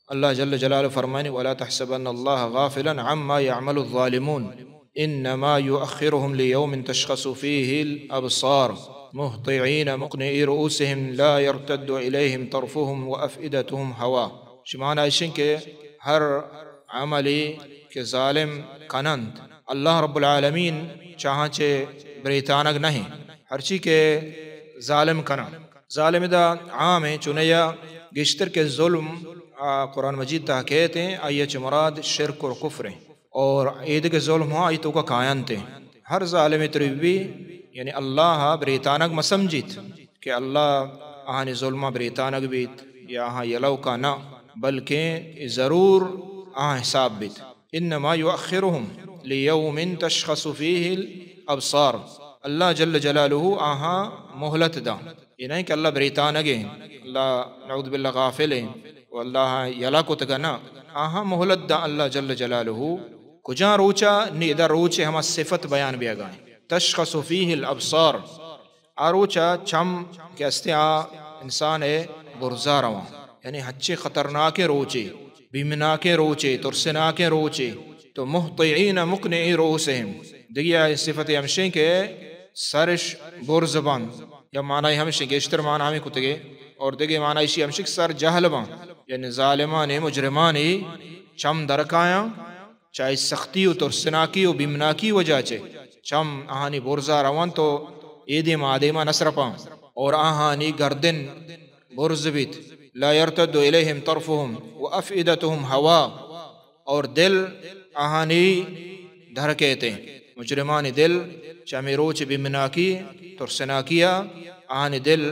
اللہ جل جلالہ فرمانی: ولا تحسبن اللہ غافلا عما يعمل الظالمون انما يؤخرهم ليوم تشخص فيه الابصار مهطعين مقنعي رؤوسهم لا يرتد اليهم طرفهم وافئدتهم هواء۔ شمانا اشن کہ ہر عملی کہ ظالم کننت، اللہ رب العالمین چاہاں چے بریتانگ نہیں، ہرچی کہ ظالم کناں۔ ظالم دا عام ہیں، چونیا گیشتر کہ ظلم، آ، قرآن مجید تہا کہتے ہیں، آئیے چہ مراد شرک اور کفر ہیں۔ اور ایدگہ ظلم ہاں آئی توکا کاینت ہیں۔ ہر ظالم تری بھی، یعنی اللہ بریتانگ مسمجیت کہ اللہ آہانی ظلمہ بریتانگ بیت یا آہاں یلو کا نہ، بلکہ ضرور آہاں حساب بیت۔ انما يؤخرهم ليوم تشخص فيه الابصار۔ اللہ جل جلالہ آہاں مہلت دا۔ یہ نہیں کہ اللہ بریتانگ ہیں، اللہ نعوذ باللہ غافل ہیں، و اللہ یلا کتگا نہ۔ آہاں مہلت دا اللہ جل جلالہ۔ کجا روچا؟ نی ادا روچے ہما صفت بیان بیگا ہیں۔ تشخص فيه الابصار۔ آ روچا چم کہ استیں آ انسان ء برزا رواں، یعنی ہچے خطرناکیں روچے، بیمناکیں روچے، ترسناکیں روچے، تو مہطعین مقنعی رؤوسہم۔ دگہ آئی صفت ہمشیں کہ سرش برز بنت، یا معنی ہمشیں، گیشتر معنی ہمیں کتگے، اور دگہ معنی اشی ہمشیں کہ سر جہل بنت، یعنی ظالمانی، مجرمانی چم درکایاں، چہ آئی سختی و ترسناکی و بیمناکی وجہ چہ چم آہانی برزا روان تو اے دیما آ دیما نسرپاں، اور آہانی گردن برز بیت۔ لا يرتد إليهم طرفهم وأفئدتهم هواء، اور دل آہانی درکیت۔ مجرمانی دل چہ ہمے روچ بیمناکی، ترسناکیا آہانی دل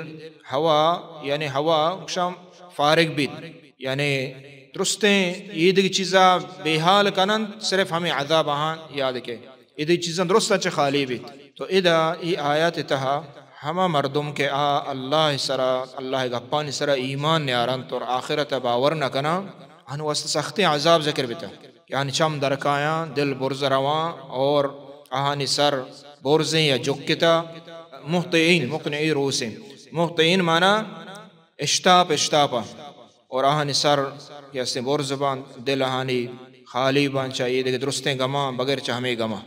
ہوا، یعنی ہوا گشاں فارغ بیت، یعنی درستیں ایدگہ چیزا بے حال کننت، صرف ہمیں عذاب آہاں یاد کے۔ ایدگہ چیزاں درستاں چہ خالی بیت۔ تو ادا ای آیات تہا ہما مردم کہ آ اللہ سرا، اللہ گپانی سرا ایمان نیارنت اور آخرت باور نہ کناں، آہانی واسطہ سختیں عذاب ذکر بیتا کہ آہانی چم درکایاں، دل برز رواں اور آہانی سر برزیں یا جکتا، مہطعین، مقنعی رؤوسہم۔ مہطعین معنی اشتاپ، اشتاپا۔ اور آہانی سر کہ استیں برز بنت، دل آہانی خالی بنت چہ ایدگہ درستیں گماں، بغیر چہ ہمے گماں۔